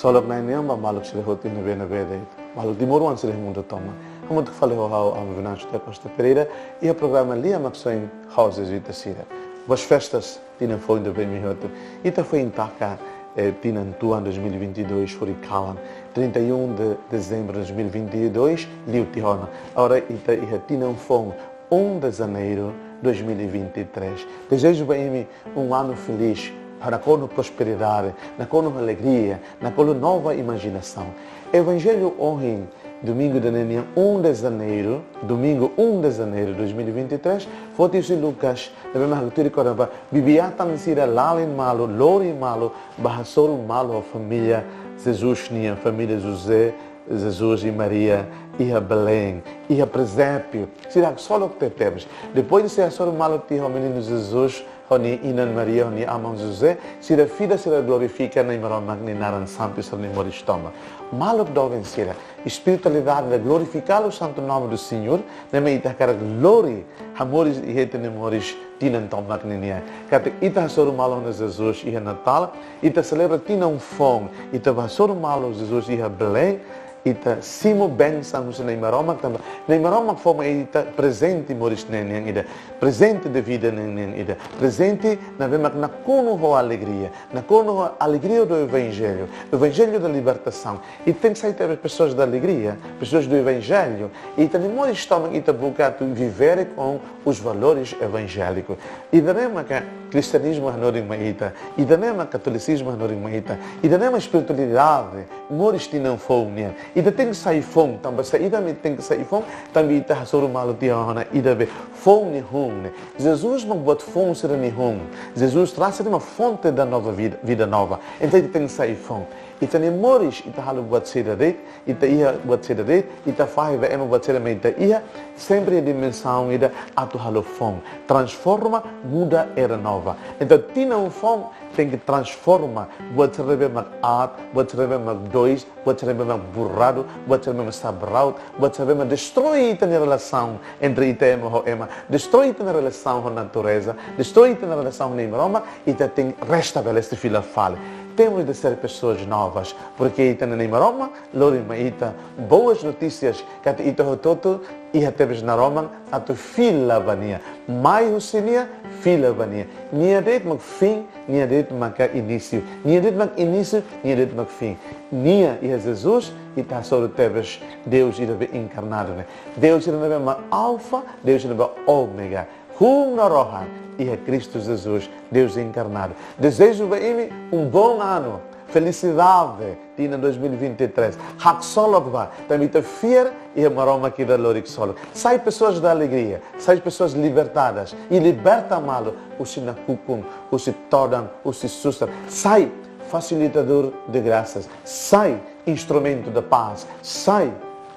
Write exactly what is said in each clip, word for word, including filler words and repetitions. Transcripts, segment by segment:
Ksolok Na'i nian ba maluk sira hotu iha ne'ebé-ne'ebé de'it. Maluk timoroan sira iha mundu tomak. Hamutuk fali ho ha'u, Amu Venâncio da Costa Pereira, iha programa Lia Maksoin ho Jesuita sira. Boas festas tinan foun ida ba imi hotu. Ita foin taka, eh, tinan tuan dois mil e vinte e dois, horikalan, trinta e um de dezembro de dois mil e vinte e dois, liu tiha ona. Agora ita iha tinan foun, um de janeiro dois mil e vinte e três. Dezeja ba imi um ano feliz, nakonu prosperidade, nakonu alegria, nakonu nova imajinasaun. Evanjellu ohin, domingu ida-ne'e nian, um de janeiro, domingu um de janeiro dois mil e vinte e três, foti husi Lucas, ne'ebé mak haktuir kona-ba bibi-atan sira lalin malu, lori malu, ba hasoru malu ho família Jesus nian, família José, Jesus i Maria, iha Belém, iha prezépio. Sira haksolok tebetebes. Depois de sira hasoru malu tiha ho meninu Jesus, ho nia inan Maria, ho nia aman José, sira fila, sira glorifika Na'i Maromak nia naran santu, sira-nia moris tomak. Maluk doben sira, espiritualidade de glorificar o santo nome do Senhor, ne'e mak ita hakarak lori, hamoris iha ita-nia moris tinan tomak ninian. Katak ita hasoru malu ho Jesus iha Natál, ita selebra tinan foun, ita bá hasoru malu Jesus iha Belém, ita simu bensaun husi Na'i Maromak tanba Na'i Maromak fó mai ita prezente moris ninian ida, prezente de vida ninian ida, prezente ne'ebé mak nakonu ho alegria, nakonu ho alegria do Evangelho, Evangelho da libertação. Ita tenke sai tebes pessoas da alegria, pessoas do Evangelho. Ita-nia moris tomak ita buka atu viver com os valores evangélicos. Ida-ne'e maka kristianizmu hanorin mai ita. Ida-ne'e mak katolisizmu hanorin mai ita. Ida-ne'e mak espiritualidade, moris tinan foun nian. Ita tenke sai foun, tanba saida mak ita tenke sai foun, tanba ita hasoru malu tiha ona ida be foun nia hun ne'e. Jesus mak buat foun sira-nia hun. Jesus traz sira mak fonte da nova vida, vida nova. Entaun ita tenke sai foun. Ita-nia moris, ita halo buat saida de'it, ita iha buat saida de'it, ita fahe ba ema buat saida mak ita iha, sempre iha dimensaun ida atu halo foun. Transforma, muda, renova. Entaun, tinan foun tenke transforma buat sira ne'ebé mak aat, buat sira ne'ebé mak dois, buat sira ne'ebé mak buradu, buat sira ne'ebé mak sabraut, buat sira ne'ebé mak destroi ita-nia relasaun entre ita ema ho ema, destroi ita-nia relasaun ho natureza, destroi ita-nia relasaun ho Na'i Maromak, ita tenke restabelese fila fali. Temos de ser pessoas novas, porque ita-nia Na'i Maromak lori mai ita boas notícias, katak ita hotu-hotu iha tebes naroman atu fila ba nia. Mai husi nia, fila ba nia. Nia de'it mak fin, nia de'it maka inísiu. Nia de'it mak inísiu, nia de'it mak fin. Nia iha Jesus, ita hasoru tebes Deus ida be enkarnadu ne'e. Deus ida ne'ebé mak Alfa, Deus ida ne'ebé Ômega. Hun no rohan iha Kristu Jesus, Deus enkarnadu. Dezeja ba imi um bom ano. Felicidade, tinan dois mil e vinte e três. Haksolok ba, tanba ita fiar iha Maromak ida lori ksolok. Sai pessoas da alegria, sai pessoas libertadas i liberta malu husi nakukun, husi todan, husi susar. Sai facilitador de graças, sai instrumento da paz, sai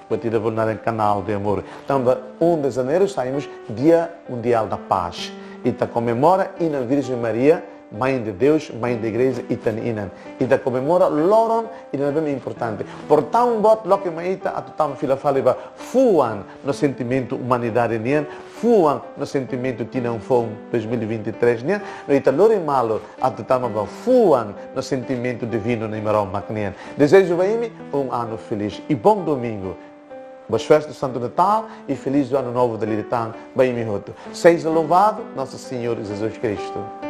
buat ida bolu naran canal de amor. Tanba um de janeiro saímos Dia Mundial da Paz. Ita komemora Inan Virgem Maria, Mãe de Deus, Mãe da Igreja, ita-nia inan. Ita komemora loron ida ne'ebé importante. Portaun boot loke mai ita atu tama fila fali ba fuan no sentimentu umanidade nian, fuan no sentimentu tinan foun dois mil e vinte e três nian, no ita lori malu atu tama ba fuan no sentimentu divinu Na'i Maromak nian. Dezeja ba imi um ano feliz e bom domingo. Boas festas do Santo Natal e feliz do Ano Novo da Liritan ba imi hotu. Seja louvado nosso Senhor Jesus Cristo.